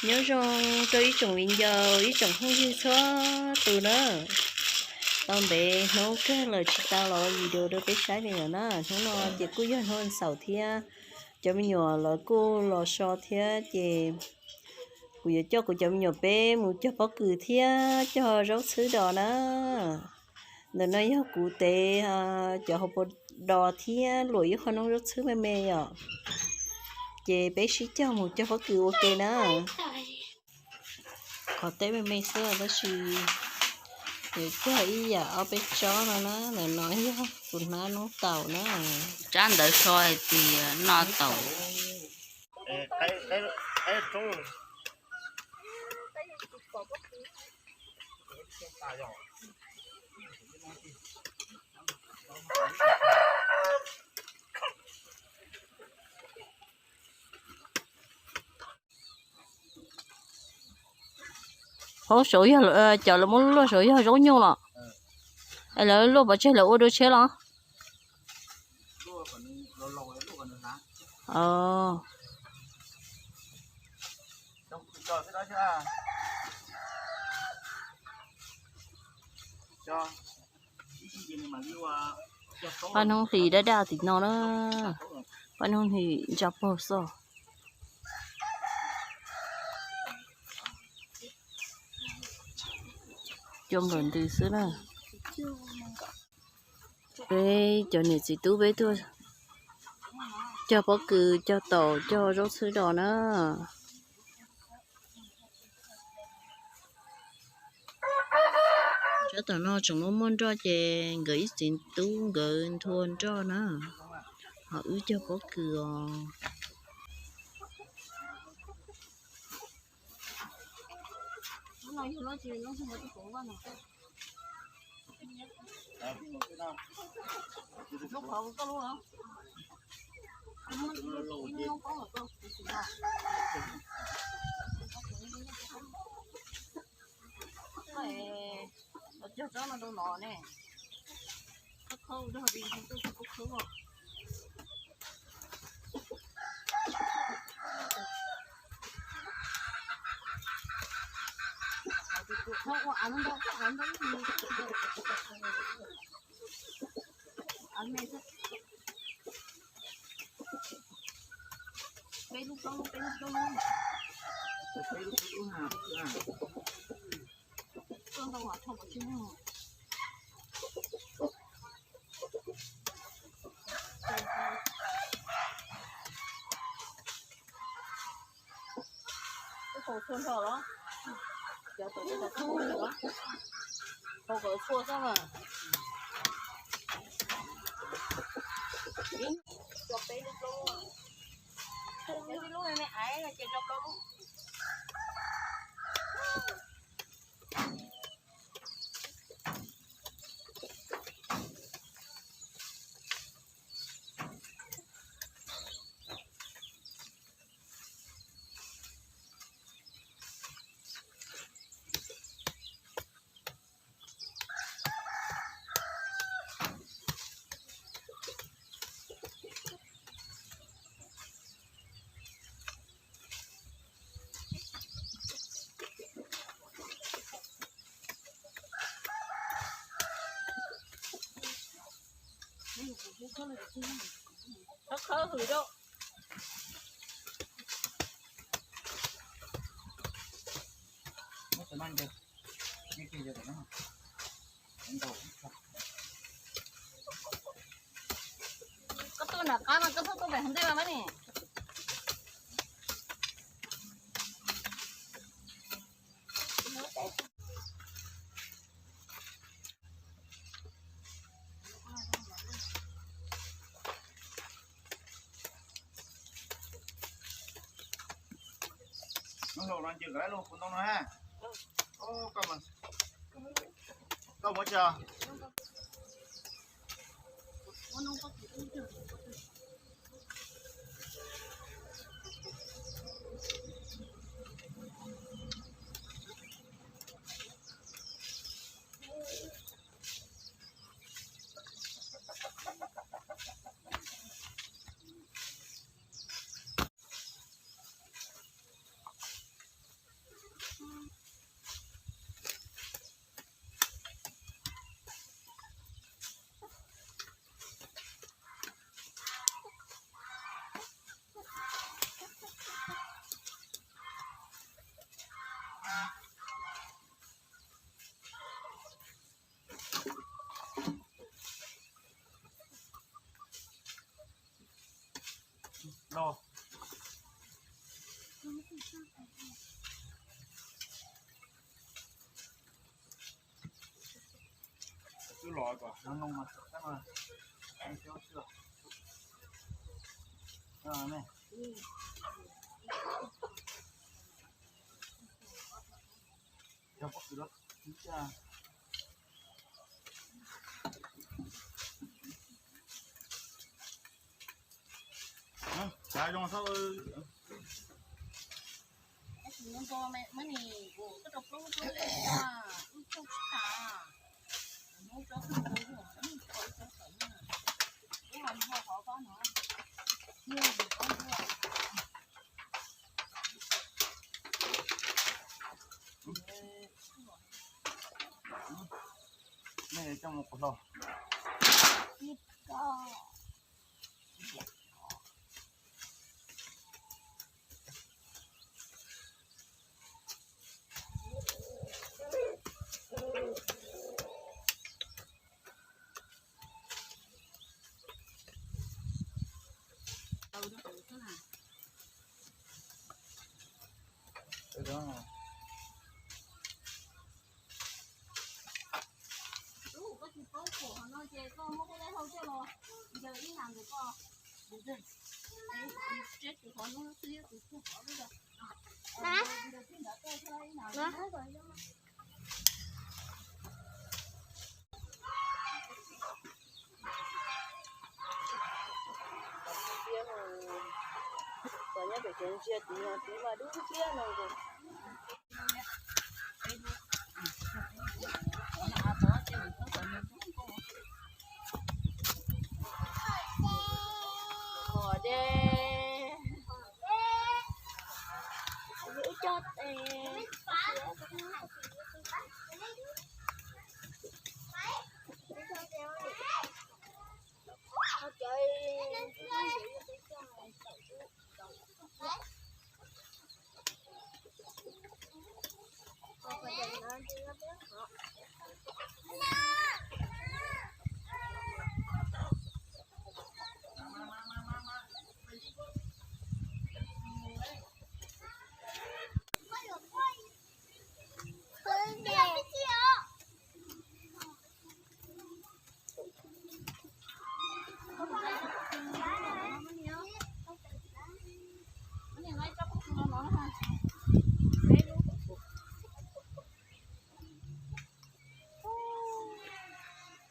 Nyob zoo rau ib tsoom viv ncaus ib tsoom phooj ywg txhua tus na. Tau ntev hnub kawg lawm tsis tau los video rau peb saib li lawm na. Hnub no ces kuj yog hnub xaum thiab, cov me nyuam lawv kuj los so thiab ces kuv yuav coj kuv cov me nyuam peb mus cog pob kws thiab cog zaub txhwb dos na. Ntawm no yog kuv tev cov hauv paus dos thiab luam ib qho noob zaub txhwb me me yom. Ces peb sib cog mus cog pob kws ua ke na. Qhov teb me me xwb tab sis yuav cog ib yam ob peb tsob no na. Ntawm no yog kuv hnab noob taum na. Tsab ntawv so hais tias noj taum. Hauv saud yog cov lawv muab luaj saud yog zaub nyuj los? Es lawv luaj pov tseg lawv ua dua tshiab los? Paj hnub hlis daj daj tim no na. Paj hnub hlis ntsa pog xoj. Cua nplawm ntws xwb na. Peb cov niam txiv tub peb tuaj cog pob kws cog taum cog zaub txhwb dos na. Tsab tom no tseem muaj muaj nroj ces nkawd ib txiv tub nkawd nthua nroj na. Ho wb cog pob kws os. Cog tsob no rau no ne. Khawb khawb ua dog di, khawb khawb. Tus tus qhov ua av ntau, av ntau, av me xwb. Peb lub plaub lub, peb lub plaub lub. Peb lub plaub lub na. Tuaj ntau mas thauj pov tseg. Ib qho txhua nrho los? Cov tawm tej tawm txhua nrho los? Qhov kom txhua xwb mas. Cov peb lub plaub lub. Cov peb lub me me aiv no ces cov plaub lub. Khawb khawb hws rau. Koj tuaj nram qab mas koj txhob tuaj pem hauv ntej mas ne. Hnub hlau no ncw kov lub kuv ntoo no ha. Koj muab tso. Nej coj mus qhov hlo. Koj tsis paub pom no ces koj muab koj daim hlau coj los, ntawm ib nas ntawm koj, tseb tus qhov no xwb, tus qhov no. Nyob pem kev ntsia tid, tid mas dub thiab no.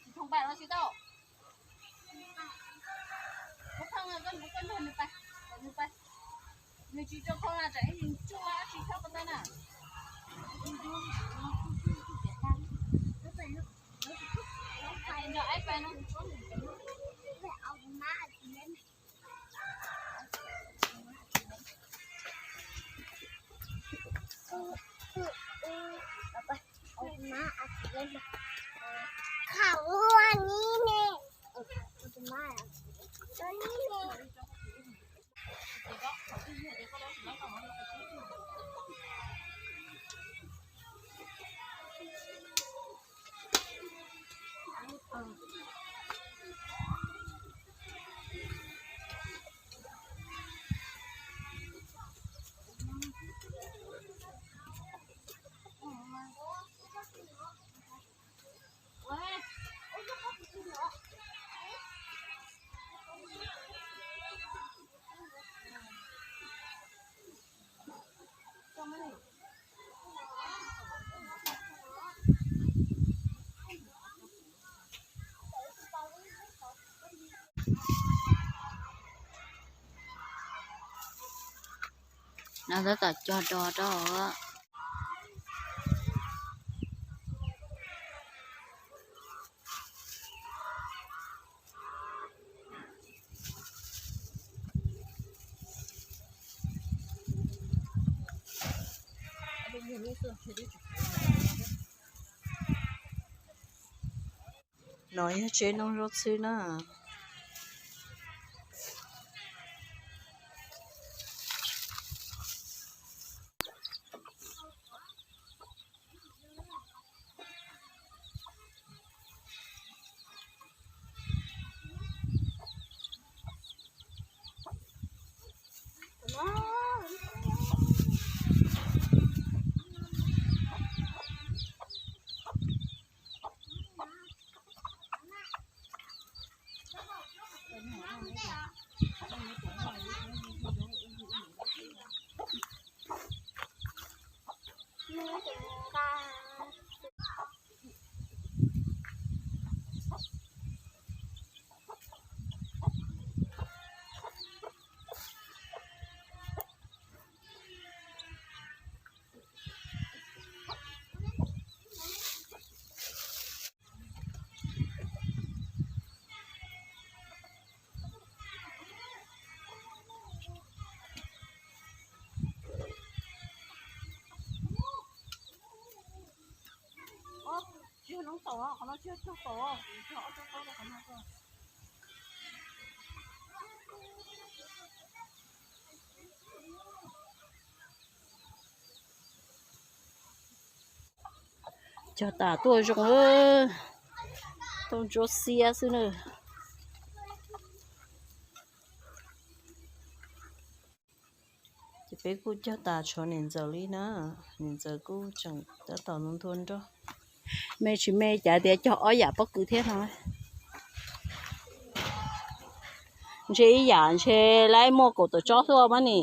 Tsis thoo pais los tsis tau. Koj pheej, koj nrog nws pais, kom nws pais. Nws tsis tso khau na, tsam ib ntsis tsuj dab tsi chob ko taw na. Nrog aib pais no. No tab tom cog do rau. No yog tsev noj zaub txhwb na. Cog tas tuaj zoo, tuaj ntsuab xiab xwb na. Ces peb kuj cog tas tshuav niam ntxawm li na, niam ntxawm kuj tseem tab tom nthua nroj. Me tsis me cas tias cog ob yam pob kws thiab no. Ntshe ib yam ntshe laib muaj kaum tawm tsob xwb mas ni.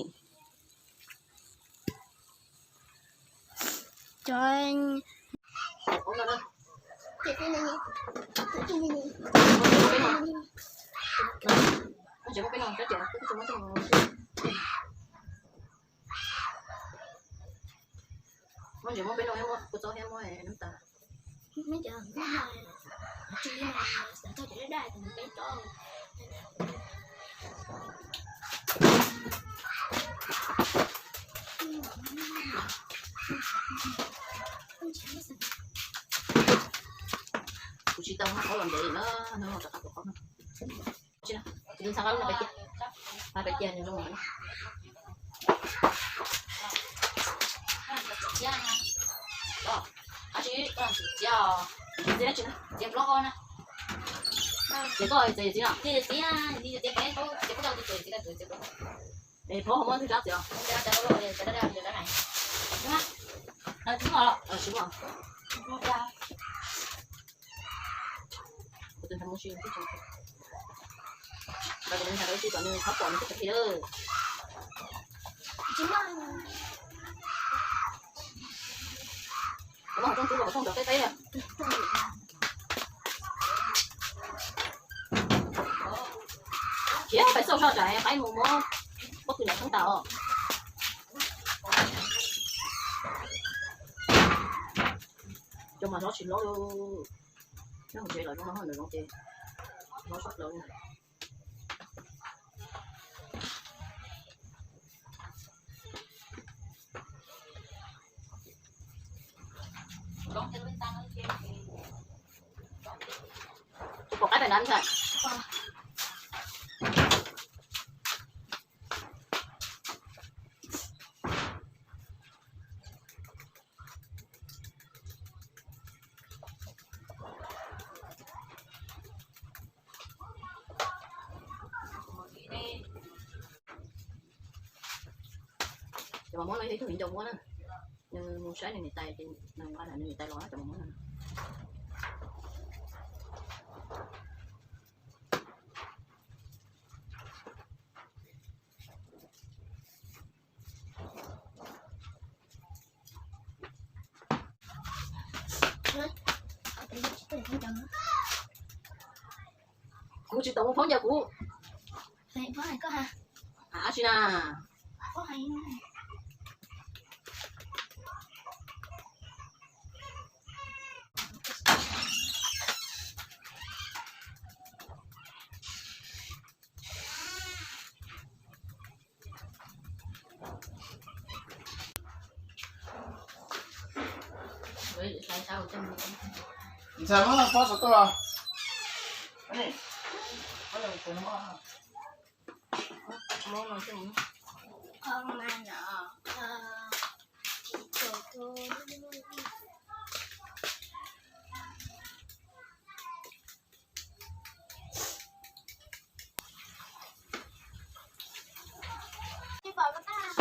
Kuv tsis tau muab qhov los ntev na, no rov qab tus qhov no. Tus ntxhab qab lub no peb cia, peb cia nws zoo. Ab tsis, txiav, txiav tsis na, txiav nplob qhov na. Ces koj txiav txiv no. Es phob ho muab twg rab txiav os? Tsis muaj. Kuv tus ntxhais mus ua si, kuv tus ntxhais ua si kom nws txhob pom nws tus kheej lawm. Kuv muab qhov rooj rub los kom rooj rov qeb qeb. Khiav pais xauj soj tsam qaib mus muab pob kws nram thoob tas os. Cov mas zov tsis lov li. Nyob hauv tsev los zoo no, nws zoo ces zov tsis lov li. Tus pom qaib pem na ntag. Cov mos muab no yog ib tug viv ncaus muab na. Nws mus saib nws niam tais ces nws nqa nws niam tais los cov mos muab no. Kuv tsis tau mus phob ncaws kuv. Ab tsi na. Ntxhais muab pob saum tuaj los.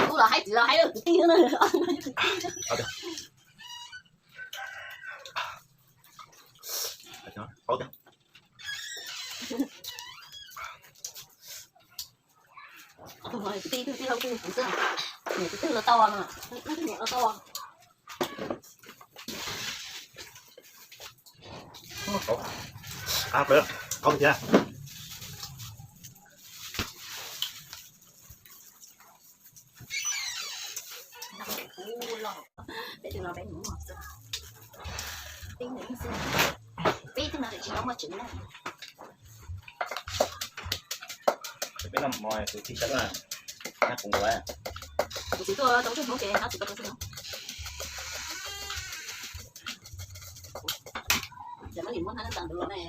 Kuv los haib txiv los haib kwv tij na. Kwv tij, kwv tij los kuv xwb, niam kwv tij los tau no, niam los tau. Qab plaws, qab tiag. Peb noj mov kuv tsis sab na, kuv tsis tuaj tau tug Hmoob ces nyob tsis tau tug Hmoob. Ces mam li muab hnab ntawd los ne.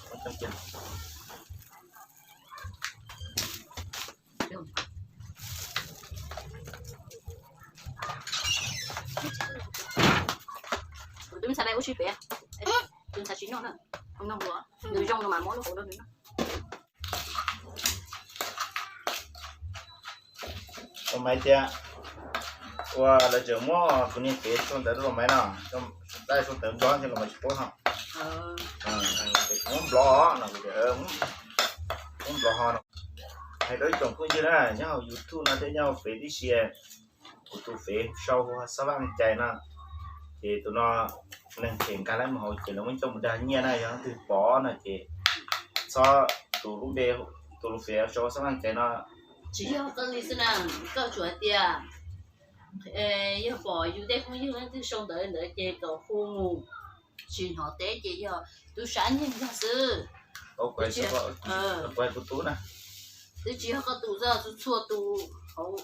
Kuv twb ntxhais ua si pem, tus ntxhais tsis noj na, noj hluas, nws zoo no mas muab lub hauv rau nws noj. Ua maiv tias, ua lawv tseem muab kuv niag fev sau ntawv rau maiv no, lawv sau ntawv Nplog ces los maiv tsis paub no. Muab Nplog no, muab Nplog ho no. Hais rau ib tsoom phooj ywg na, nyob hauv YouTube no thiab nyob hauv fev tib si, kuv tus fev sau Xab Vaj Cai no, ces tus no neeg phem nkag lawv mus hauv ces lawv muab coj mus dag nyiaj na, yog leej twg pom no ces txhob, tus lub npe, tus lub fev sau Xab Vaj Cai no. Tsis yog koj li xwb na, koj tsuas hais tias yog pom yus tej phooj ywg leej twg sau ntawv ntawd ces kom hu mus, tsis hnov teb ces yog tub sab nyiag ntag xwb. Kuv hais kuv tus na, twb tsis yog koj tus xwb, txhua tus hauv.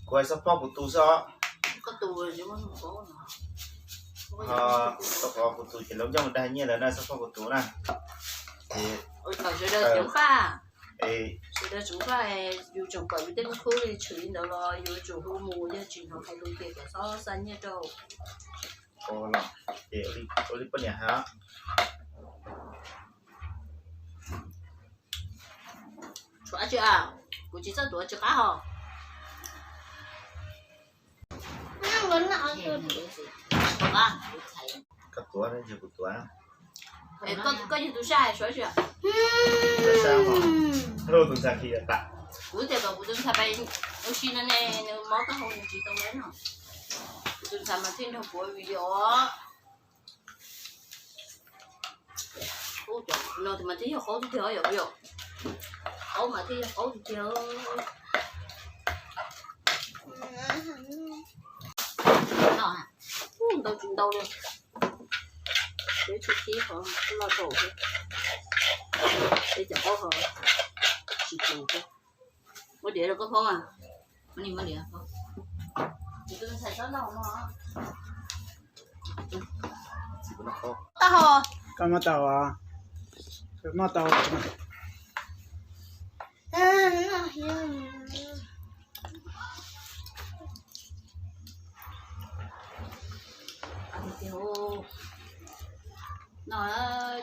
Kuv hais xab phob kuv tus xwb os. Xab phob kuv tus ces lawv coj mus dag nyiaj lawm na, xab phob kuv tus na. Sawv daws ceev faj, sawv daws ceev faj, yus tseem pom yus tej lub khub li tshwm li ntawd los yus tsum hu mus, yog tsis hnov hais lus ces kom txhob xa nyiaj rau. Ces ua li poj niam hais. Tshuav tsis a, kuv tsis txawj tuav tsis qab hos. Koj tuav, kuv tuav. Koj yog tus saj hais suav tsis? Tus ntxhais khi tas. Kuv tias kom kuv tus ntxhais pais ua si no ne, nws mob taub hau nws tsis tau lawm no. Kuv tus ntxhais mas thiaj nrog kuv vim yog no mas thiaj yog qaub tiag tiag yom, qaub mas thiaj yog qaub tiag tiag. Ntau tsis ntau li, peb tsis khib qhov loj rau thiab. Peb cov qaub ho tsis tus thiab. Muab diav rau koj phob mas. Muab diav. Tau hos. Koj muab tau os. Koj muab tau. No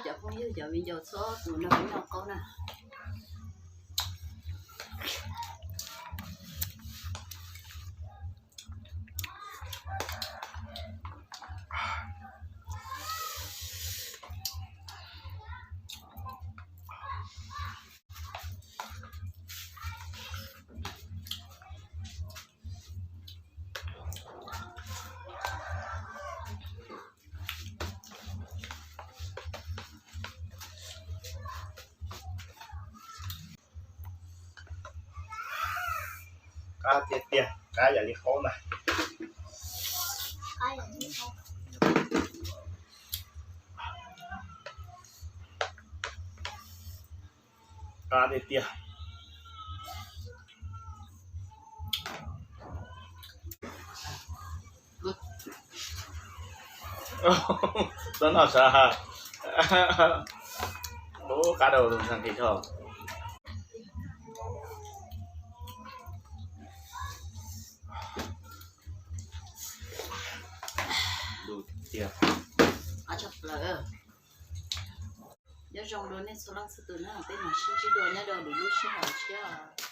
cov phooj ywg cov viv ncaus txhob tus nrog peb noj qaub na. Qab tiag tiag, qab yam li qaub ntag. Qab tiag tiag. Txhob noj sav. Ub, qab rau tus ntxhais nqhis dhau. Lus tiag. Nyob zoo dua nej txhua leej txhua tus na, peb mam sib ntsib dua nyob rau lwm lub sij hawm tshiab.